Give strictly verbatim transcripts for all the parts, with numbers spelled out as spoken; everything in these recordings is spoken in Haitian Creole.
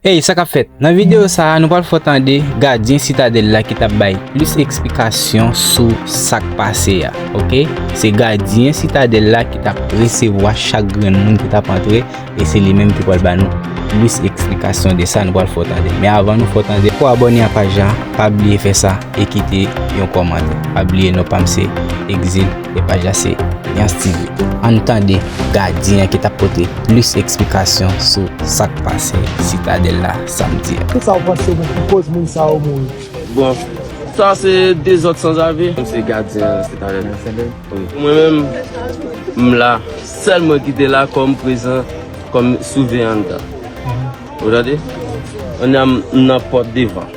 Ey, sa k ap fèt? Nan videyo sa a, nou pral fè w tande gadyen Sitadèl la ki t ap bay plis eksplikasyon sou sa k pase a, oke? Se gadyen Sitadèl la ki t ap resevwa chak grenn moun ki t ap antre, e se li menm ki pral ba nou plis eksplikasyon de sa, nou pral fè w tande. Men avan nou fè w tande, pou abòne a paj la, pa bliye fè sa e kite yon kòmantè. Pa bliye non pa m se Exil e paj la se Yans T V. Ann tande gadyen an ki t ap pote plis eksplikasyon sou sa k pase Sitadèl la samdi a. Kisa w panse, men, ki koz moun sa yo mouri? Bon, sa se dezòd sanzave. M se gadyen Sitadèl la. Wi. Mwen menm, m la. Sèl mwen ki te la kòm prezan, kòm siveyan anndan. Ou tande? Anndan m nan pòt devan.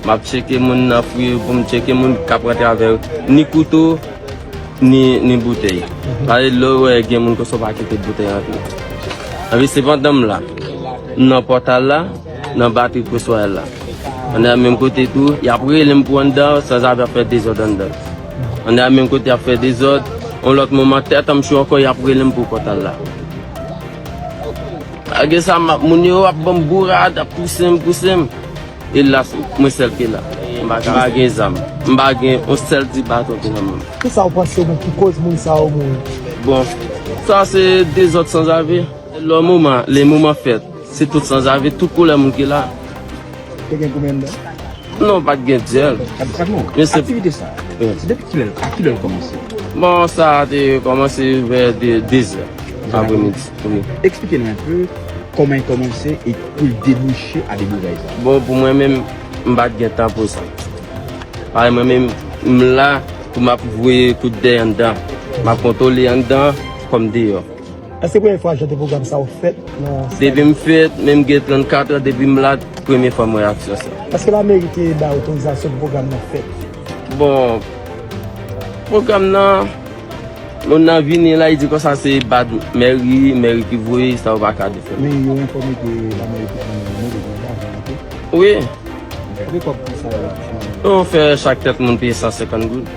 M ap tcheke moun nan fri pou m tcheke moun k ap rantre avè ni kouto, ni, ni boutèy. Pale lè w wè gen moun konsa w pa kite boutèy rantre. Anpi se pandan m la, m nan pòtal la, nan batri preswayèl la. Anndan menm kote tou, y ap rele m pou anndan, sanzave ap fè dezòd anndan. Anndan menm kote y ap fè dezòd, yon lòt moman tèt an m cho ankò, y ap rele m pou pòtal la. Malgre sa, m ap, moun yo ap ban m bourad, ap pouse m, pouse m. Elas, mwen sèl ki la. M pa ka, m pa gen zam. M pa gen yon sèl ti baton ki nan men m. Kisa w panse, men, ki koz moun sa yo mouri? Bon, sa se dezòd sanzave. Lè moman, lè moman fèt, se tout sanzave, tout koulè moun ki la. Te gen goumen anndan? Non, pa t gen dyèl. Patwon, men se aktivite sa, wi, se depi kilè, a kilè l kòmanse? Bon, sa te kòmanse vè de, dezè apremidi. Wi. Eksplike nou enpe kòman l kòmanse e pou l debouche a debouraj sa. Bon, pou mwen menm, m pa t gen tan pou sa. Paske mwen menm, m la pou m ap voye kout dèyè anndan. M ap kontwole anndan kòm deyò. Èske premye fwa jan de pwogram sa yo fèt nan Sitadèl? Depi m fèt, menm gen trannkat an, depi m la, premye fwa m wè aksyon sa. Èske lameri te bay otorizasyon pou pwogram nan fèt? Bon, pwogram nan, moun nan vini la, li di konsa se bad mèri, mèri ki voye, sa yo pa ka defèt. Men yo enfòme ke lameri te pran move kontak, ok? Wi. Konbyen kòb konsa yo touche? Yo fè chak tèt moun peye san senkant goud.